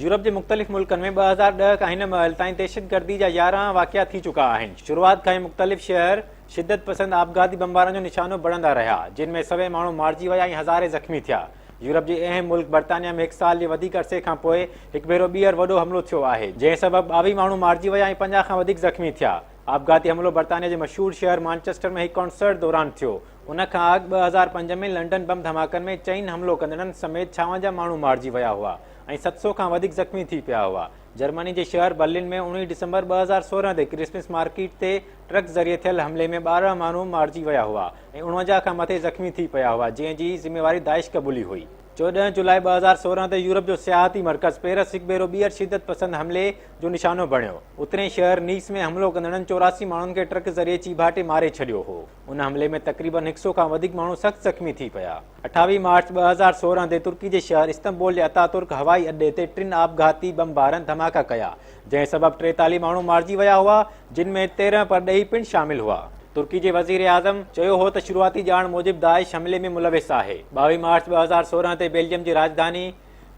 Europe جي مختلف ملڪن ۾ 2010 کان هن مهل تائين دهشتگردي جا 11 واقعا ٿي چڪا آهن. شروعات کان ئي مختلف شهر شدت پسند آپگهاتي بمبارن جو نشانو بڻندا رهيا، جن ۾ سوين ماڻهو مارجي ويا ۽ هزارين زخمي ٿيا. يورپ جي اهم ملڪ برطانيا ۾ هڪ سال جي وڌيڪ عرصي کان پوء هڪ ڀيرو ٻيهر وڏو حملو ٿيو آهي، جنهن سبب 22 ماڻهو مارجي ويا ۽ 50 کان وڌيڪ زخمي ٿيا. آپگهاتي حملو برطانيا جي مشهور شهر مانچسٽر ۾ هڪ ڪنسرٽ دوران ٿيو. ان کان اڳ 2005 ۾ لنڊن بم ڌماڪن ۾ چئن حملو ڪندڙن سميت 56 ماڻهو مارجي ويا هئا ۽ 700 کان وڌيڪ زخمي ٿي پيا هئا. جرمني جي شهر برلن ۾ 19 ڊسمبر 2016 تي ڪرسمس مارڪيٽ تي ٽرڪ ذريعي ٿيل حملي ۾ 12 ماڻهو مارجي ويا هئا ۽ 49 کان مٿي زخمي ٿي پيا هئا جنهن جي ذميواري داعش قبولي هئي. 14 جولاء 2016 تي يورپ جو سياحتي مرڪز پيرس هڪ ڀيرو ٻيهر شدت پسند حملي جو نشانو بڻيو. اترئين شهر نيس ۾ حملو ڪندڙن 84 ماڻهن کي ٽرڪ ذريعي چيڀاٽي ماري ڇڏيو هو. ان حملي ۾ تقريبن هڪ سئو کان وڌيڪ ماڻهو سخت زخمي ٿي پيا. 28 مارچ 2016 تي ترڪي جي شهر استنبول جي اتاترڪ هوائي اڏي تي ٽن آپگهاتي بمبارن ڌماڪا ڪيا، جنهن سبب 43 ماڻهو مارجي ويا هئا، جن ۾ 13 پرڏيهي پڻ شامل هئا. ترڪي جي وزيراعظم چيو هو ته شروعاتي ڄاڻ موجب داعش حملي ۾ ملوث آهي. 22 مارچ 2016 تي بيلجيم جي راڄڌاني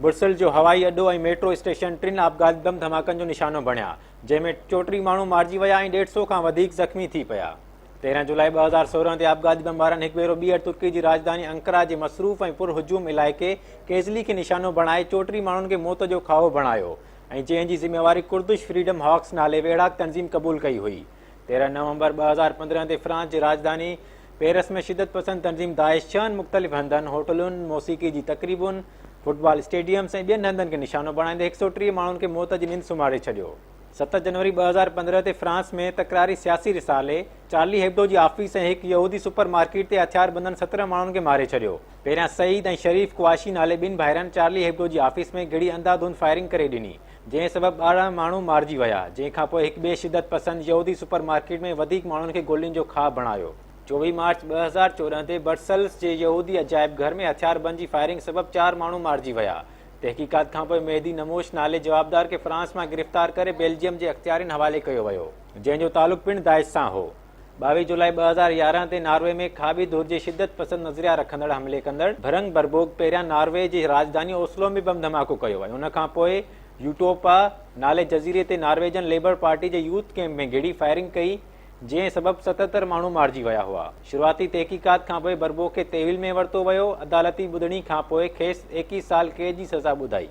برسلز جو هوائي اڏو ۽ ميٽرو اسٽيشن ٽن آپگهاتي بم ڌماڪن جو نشانو بڻيا، جنهن ۾ 34 ماڻهو مارجي ويا ۽ ڏيڍ سئو کان وڌيڪ زخمي ٿي پيا. 13 جولاء 2016 تي آپگهاتي بمبارن هڪ ڀيرو ٻيهر ترڪي جي راڄڌاني انقره جي مصروف ۽ پرهجوم علائقي ڪيزلي کي نشانو بڻائي 34 ماڻهن کي موت جو کاهو بڻايو ۽ جنهن جي ذميواري ڪردش فريڊم هاڪس نالي ويڙهاڪ تنظيم قبول ڪئي هئي. 13 نومبر 2015 تي فرانس جي راڄڌاني پيرس ۾ شدت پسند تنظيم داعش ڇهن مختلف هنڌن، هوٽلن، موسيقي جي تقريبن، فٽبال اسٽيڊيمز ۽ ٻين هنڌن کي نشانو بڻائيندي 130 ماڻهن کي موت جي ننڊ سمهاري ڇڏيو. 7 جنوري 2015 تي فرانس ۾ تڪراري سياسي رسالي چارلي هيبڊو جي آفيس ۽ هڪ يهودي سپر مارڪيٽ تي هٿياربندن 17 ماڻهن کي ماري ڇڏيو. پهريان سعيد ۽ شريف ڪواشي نالي ٻن ڀائرن چارلي هيبڊو جي آفيس ۾ گهڙي انڌا ڌنڌ فائرنگ ڪري ڏني، جنهن سبب 12 ماڻهو مارجي ويا، جنهن کانپوء هڪ ٻئي شدت پسند يهودي سپر مارڪيٽ ۾ وڌيڪ ماڻهن کي گولين جو کاء بڻايو. 24 مارچ 2014 تي برسلز جي يهودي عجائب گهر ۾ هٿياربند جي فائرنگ سبب چار ماڻهو مارجي ويا. تحقيقات کانپوء مهدي نموش نالي جوابدار کي فرانس مان گرفتار ڪري بيلجيم جي اختيارين حوالي ڪيو ويو، جنهن جو تعلق پڻ داعش سان هو. 22 جولاء 2011 تي ناروي ۾ کاٻي ڌر جي شدت پسند نظريا رکندڙ حملي ڪندڙ ڀرنگ بربوڪ پهريان ناروي جي راڄڌاني اوسلو ۾ بم ڌماڪو ڪيو ۽ ان کانپوء يوٽوپا نالي جزيري تي نارويجن ليبر پارٽي جي يوٿ ڪئمپ ۾ گهڙي فائرنگ ڪئي، جنهن سبب 77 ماڻهو مارجي ويا هئا. شروعاتي تحقيقات کانپوء بربو کي تحويل ۾ ورتو ويو، عدالتي ٻڌڻي کانپوء کيس 21 سال قيد جي سزا ٻڌائي.